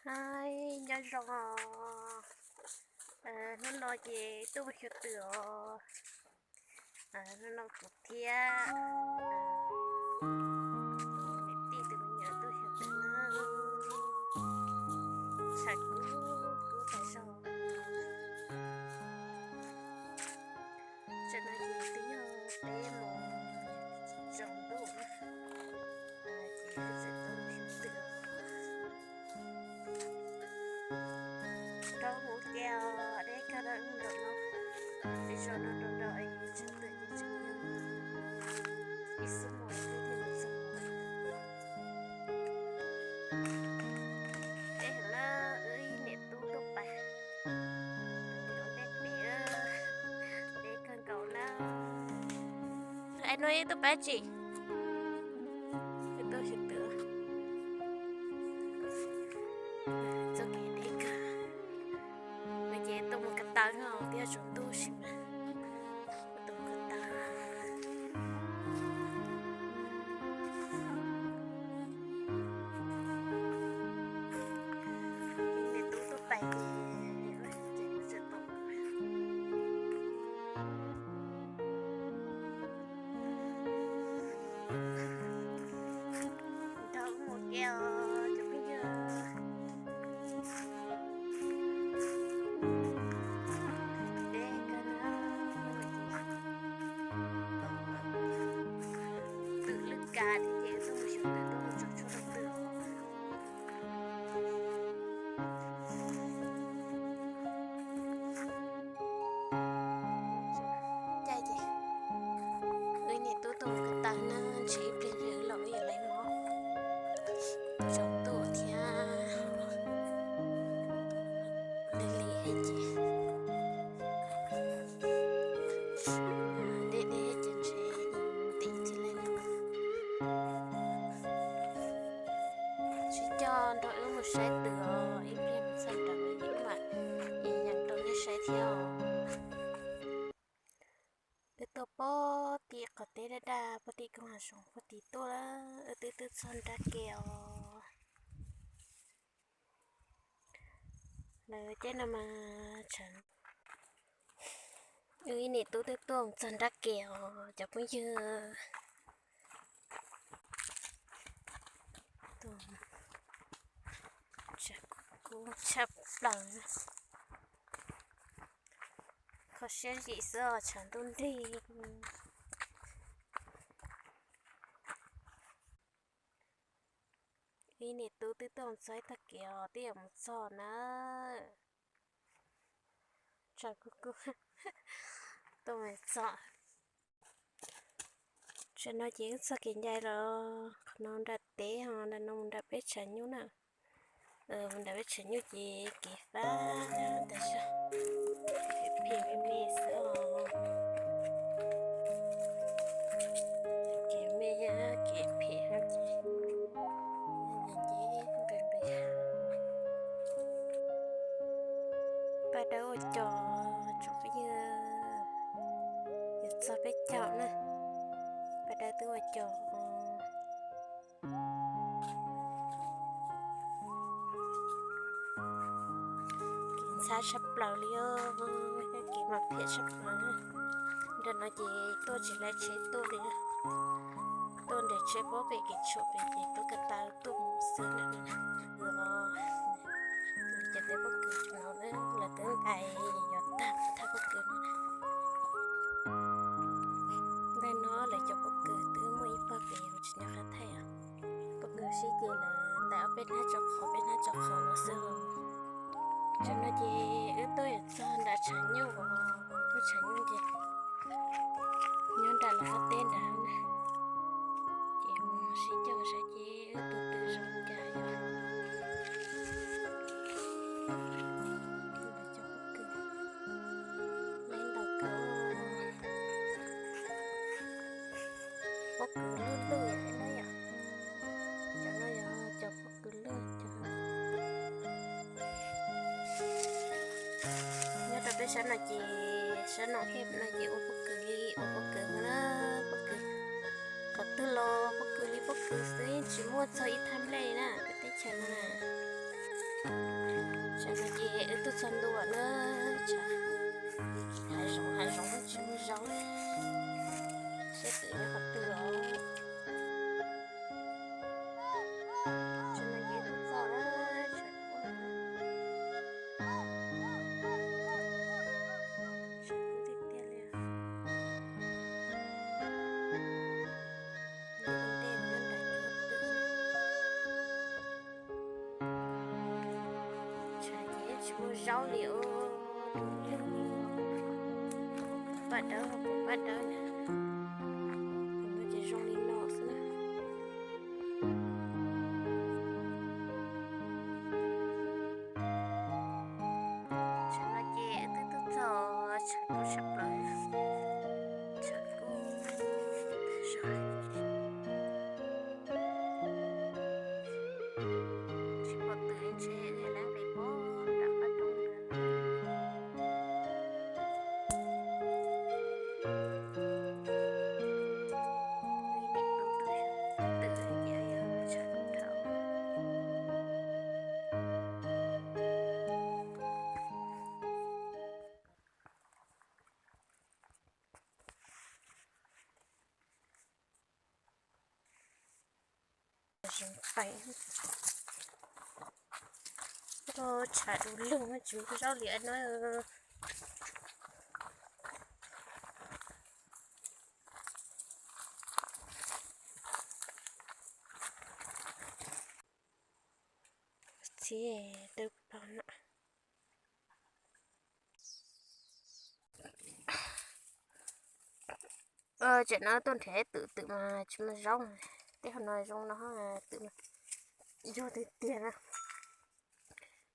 Hais nyob zoo, hnub no ces tuaj mus xyuas twm os. Hnub no kuv thiab niam tij tus me nyuam tuaj xyuas twm na. Tshav kub kub tas zog. Tam no ces twb yog peb moos tsaus ntuj na, ces wb tseem tuaj mus xyuas twm. Nrau mus ua ke os, deb kawg nrau no, peb zos no nrau nrau es tshav twm ces tseem yog ib xuab moos xwb thiaj li txog. Deb heev na, wb ib niam tub tuaj pais, tus me nyuam deb pem, deb kawg nkaus na. Es no ib tuaj pab tsi, tuaj xyuas twm, txoj kev deb kawg. No ces tuaj mus ko taw no twb yog tsaus ntuj sis mas tuaj mus ko taw. Niam tub tuaj pais ces, ces tseem tau. Nrau mus ke os cov phooj ywg. Deb kawg na. Twm lwj kav thiab ces tuaj mus xyuas twm tuaj mus tsom tshuaj rau twm. Caij ces wb niam tub tuaj mus ko taw na, ntshe ib pliag wb los wb yuav lawv mob, tsaus ntuj thiab lig lig thiab ces, deb deb ces ntshe tim tsis lawv. Sib coj nrog wb mus saib twm os, ib pliag mus txog nrad wb mam yees rau nej saib thiab os. Wb tuaj pog tim qhov teb daj daj pog tim koog hav zoov pog tim tuaj, wb twb twb txog nrab ke os. Lawv caij no mas tshav. Wb ib niam tub twb tuaj txog nrab ke os cov phooj ywg. Tshav kub tshaj plaws, kho siab zim xwb os tshav ntuj nrig. Wb niam tub twb tuaj txog ib tag kev os twb yuav mus txog na. Tshav kub kub tuaj mus txog. Tam no ces wb txog kev ncai los qhov no nram teb ho nram no mus nram peb tshav nyuj na. Mus nram peb tshav nyuj ces kev fab tas zog, phem me me xwb os. Kev me kev phem ces nce nqis nqis. Paj Dawb ua cos tsoom phooj ywg, yuav txog peb caug na. Paj Dawb twb ua cos. Kev ntxhab tshaj plaws li os, kev mas phem tshaj plaws. Nram no ces tuaj tsis laiv tsheb tuaj li, tuaj nres tsheb pob pem kev tshuam pem ces tuaj ko taw tuaj mus xwb na. Los cov teb pob kws no lawv twb ntais yuav tag thaj pob kws no. Ntawm no lawv cov pob kws twb muaj ib pawg pem kuv tsis nco qab thaij os. Pob kws sib ces lawv ntais ob peb hnab tso qhov peb hnab tso qhov no xwb os. Tam no ces wb tuaj yuav txog nram tshav nyuj os, lub tshav nyuj ces nyob nram lawv qab teb nrad na. Ces mus sib cog saib ces wb tus twm zoo cas yog. Cov pob kws, lawv ntaus kawg, pob kws lwj lwj no yom. Cov no yog cov pob kws lwj cov. Nyob rau peb sab no ces sab no thiab no ces ua pob kws li ua pob kws na, pob kws qhov twg los pob kws li pob kws xwb, yeej tsis muaj txog ib thaj nplej na peb teb chaws no na. Muaj zaub li os, paj dawb, paj dawb na. Ces zoo li no xwb na. Tsam no ces twb tuaj txog tshav kub tshaj plaws, tshav kub tag zog. Tsis pom twm ntshe leej pem pob nram qab roob. Twm ces yog tshav kub dhau. Zoo tais, tshav du lug tsis muaj zaub li no. Txiv dawb paug no. Tsam no tuaj nrhiav twm, twm mas tsis muaj zaub. Tej hauv no zoo no, twm mas yog tiag tiag na.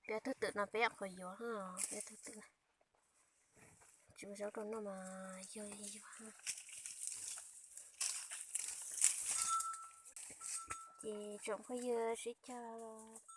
Peb tus twm no peb qhuav yuav, peb tus twm tsis muaj zaub rau noj mas yog yog. Ces tsoom phooj ywg sib cog los